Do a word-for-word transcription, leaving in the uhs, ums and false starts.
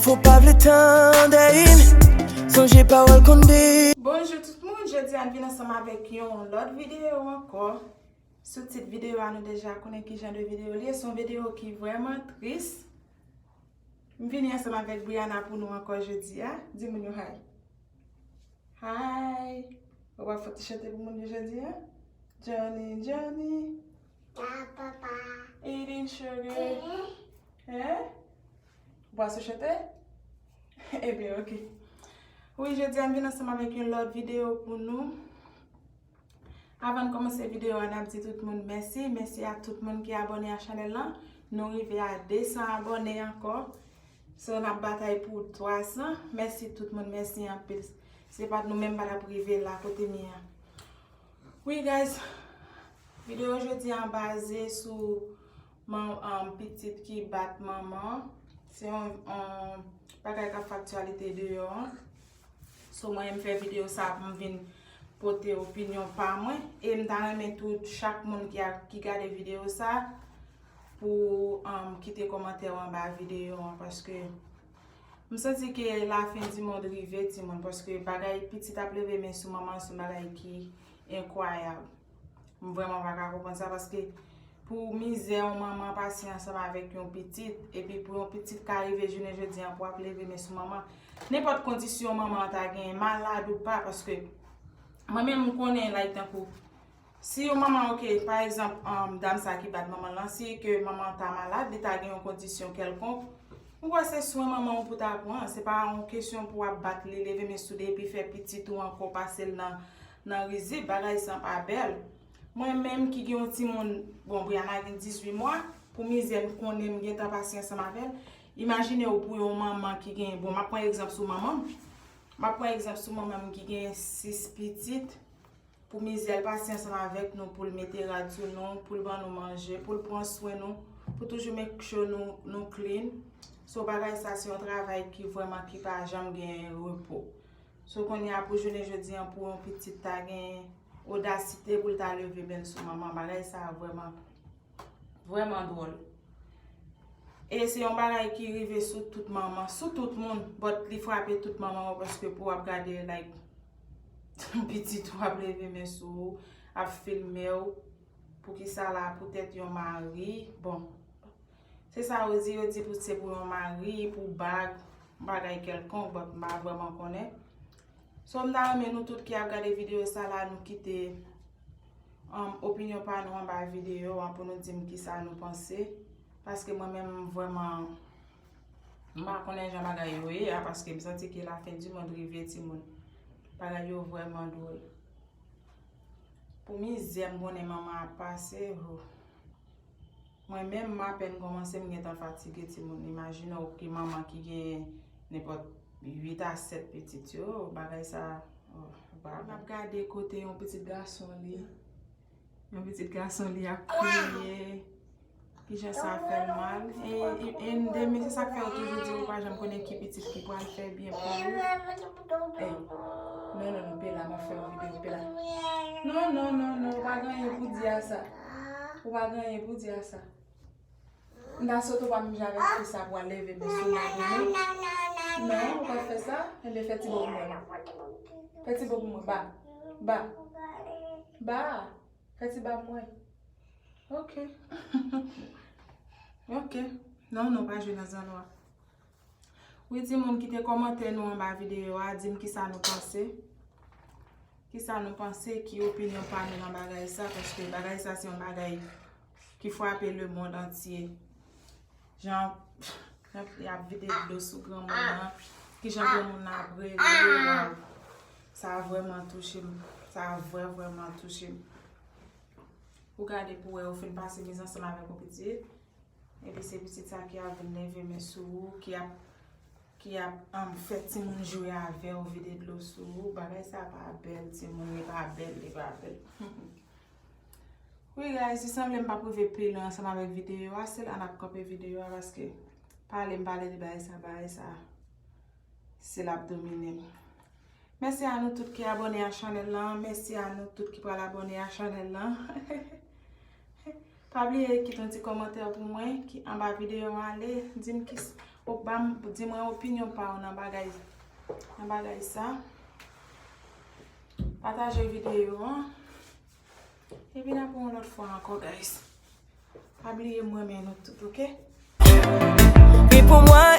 Fò pa vle tande, sonje pawòl konn di. Bonjou tout moun, jodi a n vin ansanm avèk yon lòt videyo ankò. Sou tit videyo a nou deja konnen ki jan de videyo li ye, se yon videyo ki vrèman tris. M vini ansanm avèk Briana pou nou ankò jodi a. Di moun yo hi. Hi. Ou pa fè ti chante pou moun yo jodi a? Johnny, Johnny. Eating sugar. Hein? Ou pa sou chante? Ebyen, ok. Wi, jodi a m vin ansanm avèk yon lòt videyo pou nou. Avan n kòmanse videyo a, n ap di tout moun mèsi. Mèsi a tout moun ki abòne a chanèl lan. Nou rive a de san abòne ankò. So, n ap batay pou twa san. Mèsi tout moun, mèsi anpil. Se pa t nou menm, pa t ap rive la kote m ye a. Wi, guys, videyo jodi a baze sou man, um, pitit ki bat manman. Se yon, yon bagay k ap fè aktyalite deyò an. So, mwen, m fè videyo sa pou m vin pote opinyon pa mwen. E m ta renmen tou chak moun ki, a, ki gade videyo sa pou, um, kite kòmantè w anba videyo an, paske m santi ke lafen di mond rive, timoun, paske bagay pitit ap leve men sou manman, se yon bagay ki enkwayab. M vrèman pa ka konprann sa, paske pou mizè yon manman pase ansanm avèk yon pitit, epi pou yon pitit ka rive jounen jodi an pou ap leve men sou manman, nenpòt kondisyon manman an ta genyen, malad ou pa, paske mwen menm m konnen, like, tankou, si yon manman, ok, pa egzanp, um, dam sa ki bat manman lan, si ke manman an ta malad, li ta gen yon kondisyon kèlkonk, m kwè se swen manman w pou ta pran, se pa yon kesyon pou w ap bat li, leve men sou li, epi fè pitit ou ankò pase l nan, nan rizib, bagay sa pa bèl. Mwen menm ki gen yon timoun, bon, Briana gen dizuit mwa, pou mizè m konnen m gentan pase ansanm avè l, imajine w pou yon manman ki gen, bon, m ap pran egzanp sou manman m, m ap pran egzanp sou manman m ki gen sis pitit, pou mizè l pase ansanm avèk nou, pou l mete rad sou nou, pou l ban nou manje, pou l pran swen nou, pou toujou make sure nou, nou clean. So, bagay sa se yon travay ki vrèman ki pa janm gen repo. So, kounye a pou jounen jodi an, pou yon pitit ta gen odasite pou l ta leve men l sou manman, bagay sa vrèman, vrèman dwòl. E se yon bagay ki rive sou tout manman, sou tout moun, but li frape tout manman yo, paske pou w ap gade, like, pitit ou ap leve men sou ou, ap filme w, poukisa la, poutèt yon mari, bon, se sa yo di, yo di pou se pou yon mari, pou bag, bagay kèlkonk, but m pa vrèman konnen. So, m ta renmen nou tout ki ap gade videyo sa la, nou kite, um, opinyon pa nou anba videyo an pou nou di m kisa nou panse. Paske mwen menm, m vrèman, m pa konnen jan bagay yo ye a, paske m santi ke lafen di mond rive, timoun. Bagay yo vrèman dwòl. Pou mizè m konnen manman ap pase, ho. Mwen menm, m apèn kòmanse, m gentan fatige, timoun. Imajine w ki manman ki gen nenpòt uit a sèt pitit yo, bagay sa, oh, ou pa wè. M ap gade kote yon pitit gason li, yon pitit gason li ap kriye. Kijan sa fè l mal. E, e, e demen, se sa k fè yo toujou di ou pa janm konnen ki pitit ki pral fè byen pou ou. Eh, non, non, non, Pela, m ap fè yon videyo, Pela. Non, non, non, non, ou pa gen anyen pou di a sa. Ou pa gen anyen pou di a sa. M ta swete w pa menm jan avèk fi sa pou al leve men sou mwen demen. Non, ou pa fè sa. Enben, fè ti bo pou mwen. Fè ti bo pou mwen. Ba. Ba. Ba. Fè ti ba pou mwen. Ok. Ok. Non, non, pa jwe nan zannwa. Wi, timoun, kite kòmantè nou anba videyo a, di m kisa nou panse. Kisa nou panse, ki opinyon pa nou nan bagay sa, paske bagay sa se yon bagay ki frape lemonn antye. Jan, jan y ap vide dlo sou granmoun nan, kijan granmoun nan ap rele, waw. Sa vrèman touche m. Sa vrè, vrèman touche m. Ou gade pou wè, ou fin pase mizè ansanm avèk yon pitit. Epi se pitit sa ki ap vin leve men sou ou, ki ap, ki ap, um, fè timoun jwe avè w, vide dlo sou ou. Bagay sa pa bèl, timoun, li pa bèl, li pa bèl. Wi, guys, li sanble m p ap rive pi lwen ansanm avèk videyo a. Se la n ap kanpe videyo a, paske pale m pale de bagay sa, bagay sa, se l ap domine m. Mèsi a nou tout ki abòne a chanèl lan. Mèsi a nou tout ki pral abòne a chanèl lan. Pa bliye kite yon ti kòmantè pou mwen ki anba videyo a ale. Di m ki s-, Ou ba m, di mwen opinyon pa w nan bagay, nan bagay sa. Pataje videyo an. Epi n ap wè yon lòt fwa ankò, guys. Pa bliye m renmen nou tout, oke? Vin pou mwen,